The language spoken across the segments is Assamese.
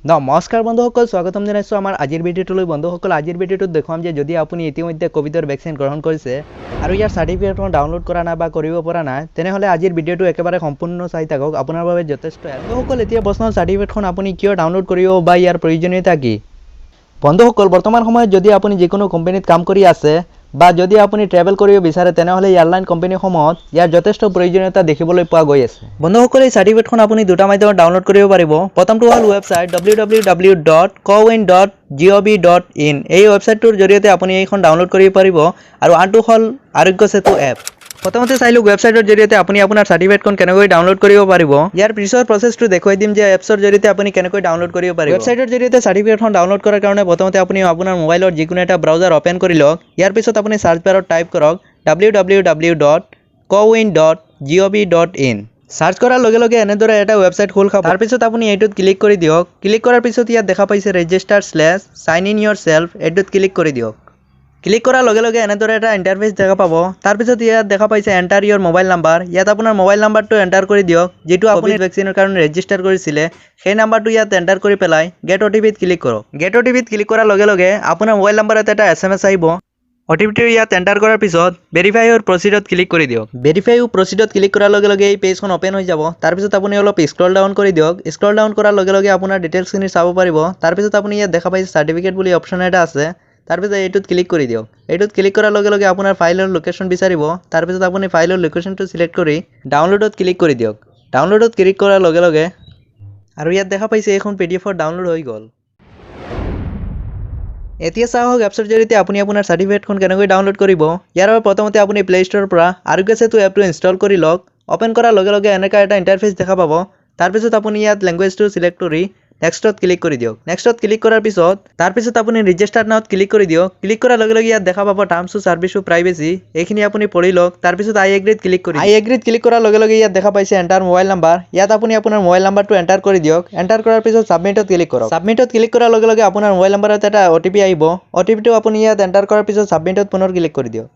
নমস্কাৰ বন্ধুসকল, স্বাগতম জনাইছোঁ আমাৰ আজিৰ ভিডিঅ'টোলৈ। বন্ধুসকল, আজিৰ ভিডিঅ'টোত দেখুৱাম যে যদি আপুনি ইতিমধ্যে ক'ভিডৰ ভেকচিন গ্ৰহণ কৰিছে আৰু ইয়াৰ চাৰ্টিফিকেটখন ডাউনলোড কৰা নাই বা কৰিব পৰা নাই, তেনেহ'লে আজিৰ ভিডিঅ'টো একেবাৰে সম্পূৰ্ণ চাই থাকক, আপোনাৰ বাবে যথেষ্ট। বন্ধুসকল, এতিয়া প্ৰশ্ন, চাৰ্টিফিকেটখন আপুনি কিয় ডাউনলোড কৰিব বা ইয়াৰ প্ৰয়োজনীয়তা কি? বন্ধুসকল, বৰ্তমান সময়ত যদি আপুনি যিকোনো কোম্পানীত কাম কৰি আছে বা যদি আপুনি ট্ৰেভেল কৰিব বিচাৰে, তেনেহ'লে এয়াৰলাইন কোম্পানীসমূহত ইয়াৰ যথেষ্ট প্ৰয়োজনীয়তা দেখিবলৈ পোৱা গৈ আছে। বন্ধুসকল, এই চাৰ্টিফিকেটখন আপুনি দুটা মাধ্যমত ডাউনলোড কৰিব পাৰিব। প্ৰথমটো হ'ল ৱেবছাইট www.cowin.gov.in। এই ৱেবছাইটটোৰ জৰিয়তে আপুনি এইখন ডাউনলোড কৰিব পাৰিব আৰু আনটো হ'ল আৰোগ্য সেতু এপ। প্ৰথমতে চাই লওক ৱেবছাইটৰ জৰিয়তে আপুনি আপোনাৰ চাৰ্টিফিকেটখন কেনেকৈ ডাউনলোড কৰিব পাৰিব। ইয়াৰ পিছৰ প্ৰচেছটো দেখুৱাই দিম যে এপছৰ জৰিয়তে আপুনি কেনেকৈ ডাউনলোড কৰিব পাৰিব। ৱেবছাইটৰ জৰিয়তে চাৰ্টিফিকেটখন ডাউনলোড কৰাৰ কাৰণে প্ৰথমতে আপুনি আপোনাৰ মোবাইলৰ যিকোনো এটা ব্ৰাউজাৰ অ'পেন কৰি লওক। ইয়াৰ পিছত আপুনি চাৰ্চ বাৰত টাইপ কৰক www.cowin.gov.in। Search কৰাৰ লগে লগে এনেদৰে এটা ৱেবছাইট খোল খাব। তাৰপিছত আপুনি এইটোত ক্লিক কৰি দিয়ক। ক্লিক কৰাৰ পিছত ইয়াত দেখা পাইছে register/sign in yourself, এইটোত ক্লিক কৰি দিয়ক। ক্লিক কৰাৰ লগে লগে এনেদৰে এটা ইণ্টাৰফেচ দেখা পাব। তাৰপিছত ইয়াত দেখা পাইছে এণ্টাৰ your mobile number. ইয়াত আপোনাৰ মোবাইল নাম্বাৰটো এণ্টাৰ কৰি দিয়ক, যিটো আপুনি ভেকচিনৰ কাৰণে ৰেজিষ্টাৰ কৰিছিলে। সেই নাম্বাৰটো ইয়াত এণ্টাৰ কৰি পেলাই গেট অ' টি পিত ক্লিক কৰক। গেট অ' টি পিত ক্লিক কৰাৰ লগে লগে আপোনাৰ মোবাইল নাম্বাৰত এটা এছএমএছ আহিব। অ' টি পিটো ইয়াত এণ্টাৰ কৰাৰ পিছত ভেৰিফাই ইউৰ প্ৰচিডত ক্লিক কৰি দিয়ক। ভেৰিফাই ইউৰ প্ৰচিডত ক্লিক কৰাৰ লগে লগে এই পেজখন অ'পেন হৈ যাব। তাৰপিছত আপুনি অলপ স্ক্ৰল ডাউন কৰি দিয়ক। স্ক্ৰল ডাউন কৰাৰ লগে লগে আপোনাৰ ডিটেইলছখিনি চাব পাৰিব। তাৰপিছত আপুনি ইয়াত দেখা পাইছে চাৰ্টিফিকেট বুলি অপশ্যন এটা আছে। তাৰপিছত এইটোত ক্লিক কৰি দিয়ক। এইটোত ক্লিক কৰাৰ লগে লগে আপোনাৰ ফাইলৰ লোকেশ্যন বিচাৰিব। তাৰপিছত আপুনি ফাইলৰ লোকেশ্যনটো চিলেক্ট কৰি ডাউনলোডত ক্লিক কৰি দিয়ক। ডাউনলোডত ক্লিক কৰাৰ লগে লগে আৰু ইয়াত দেখা পাইছে এইখন পিডিএফত ডাউনলোড হৈ গ'ল। এতিয়া চাওঁ এপছৰ জৰিয়তে আপুনি আপোনাৰ চাৰ্টিফিকেটখন কেনেকৈ ডাউনলোড কৰিব। ইয়াৰ বাবে প্ৰথমতে আপুনি প্লে' ষ্ট'ৰৰ পৰা আৰোগ্য সেতু এপটো ইনষ্টল কৰি লওক। অ'পেন কৰাৰ লগে লগে এনেকুৱা এটা ইণ্টাৰফেচ দেখা পাব। তাৰপিছত আপুনি ইয়াত লেংগুৱেজটো চিলেক্ট কৰি নেক্সটত ক্লিক কৰি দিয়ক। নেক্সটত ক্লিক কৰাৰ পিছত তাৰপিছত আপুনি ৰেজিষ্টাৰ নাওত ক্লিক কৰি দিয়ক। ক্লিক কৰাৰ লগে লগে ইয়াত দেখা পাব টাৰ্মছ টু ছাৰ্ভিচ প্ৰাইভেচি, এইখিনি আপুনি পঢ়ি লওক। তাৰপিছত আই এগ্ৰীত ক্লিক কৰি আই এগ্ৰীত ক্লিক কৰাৰ লগে লগে ইয়াত দেখা পাইছে এণ্টাৰ মোবাইল নাম্বাৰ। ইয়াত আপুনি আপোনাৰ মোবাইল নাম্বাৰটো এণ্টাৰ কৰি দিয়ক। এণ্টাৰ কৰাৰ পিছত ছাবমিটত ক্লিক কৰক। ছাবমিটত ক্লিক কৰাৰ লগে লগে আপোনাৰ মোবাইল নাম্বাৰত এটা অ' টি পি আহিব। অ' টি পিটো আপুনি ইয়াত এণ্টাৰ কৰাৰ পিছত ছাবমিটত পুনৰ ক্লিক কৰি দিয়ক।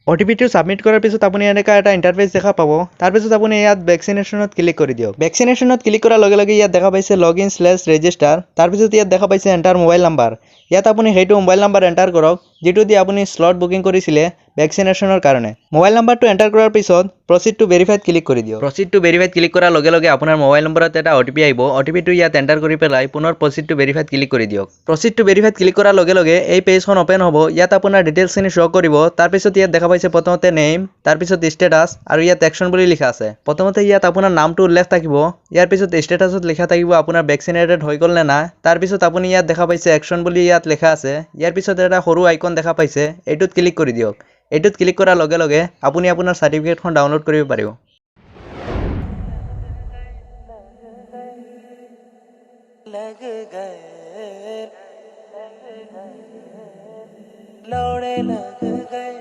অ' টি পিটো ছাবমিট কৰাৰ পিছত আপুনি এনেকুৱা এটা ইণ্টাৰফেচ দেখা পাব। তাৰপিছত আপুনি ইয়াত ভেকচিনেশ্যনত ক্লিক কৰি দিয়ক। ভেকচিনেশ্যনত ক্লিক কৰাৰ লগে লগে ইয়াত দেখা পাইছে লগ ইন/ৰেজিষ্টাৰ। তাৰপিছত ইয়াত দেখা পাইছে এণ্টাৰ মোবাইল নাম্বাৰ। ইয়াত আপুনি সেইটো মোবাইল নাম্বাৰ এণ্টাৰ কৰক, যিটো দি আপুনি শ্লট বুকিং কৰিছিলে ভেকচিনেশ্যনৰ কাৰণে। মোবাইল নাম্বাৰটো এণ্টাৰ কৰাৰ পিছত প্ৰচিড টু ভেৰিফাইত ক্লিক কৰি দিয়ক। প্ৰচিড টু ভেৰিফাইত ক্লিক কৰাৰ লগে লগে আপোনাৰ মোবাইল নম্বৰত এটা অ' টি পি আহিব। অ' টি পিটো ইয়াত এণ্টাৰ কৰি পেলাই পুনৰ প্ৰচিড টু ভেৰিফাইত ক্লিক কৰি দিয়ক। প্ৰচিড টু ভেৰিফাইত ক্লিক কৰাৰ লগে লগে এই পেজখন অ'পেন হ'ব। ইয়াত আপোনাৰ ডিটেইলছখিনি শ্ব' কৰিব। তাৰপিছত ইয়াত দেখা পাইছে প্ৰথমতে নেম, তাৰপিছত ষ্টেটাছ আৰু ইয়াত একশ্যন বুলি লিখা আছে। প্ৰথমতে ইয়াত আপোনাৰ নামটো উল্লেখ থাকিব। ইয়াৰ পিছত ষ্টেটাছত লিখা থাকিব আপোনাৰ ভেকচিনেটেড হৈ গ'ল নে নাই। তাৰপিছত আপুনি ইয়াত দেখা পাইছে একশ্যন বুলি ইয়াত লিখা আছে। ইয়াৰ পিছত এটা সৰু আইকন দেখা পাইছে, এইটোত ক্লিক কৰি দিয়ক। এইটোত ক্লিক কৰাৰ লগে লগে আপুনি আপোনাৰ চাৰ্টিফিকেটখন ডাউনলোড কৰিব পাৰিব। लग गए, लौड़े लग गए।